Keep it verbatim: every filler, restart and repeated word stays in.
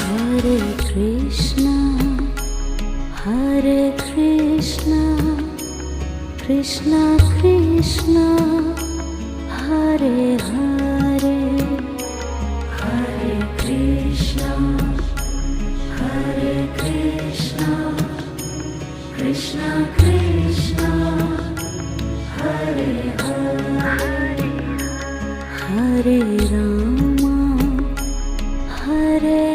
Hare Krishna, Hare Krishna, Krishna Krishna, Hare Hare. Hare Krishna, Hare Krishna, Krishna Krishna, Hare Hare. Hare Rama, Hare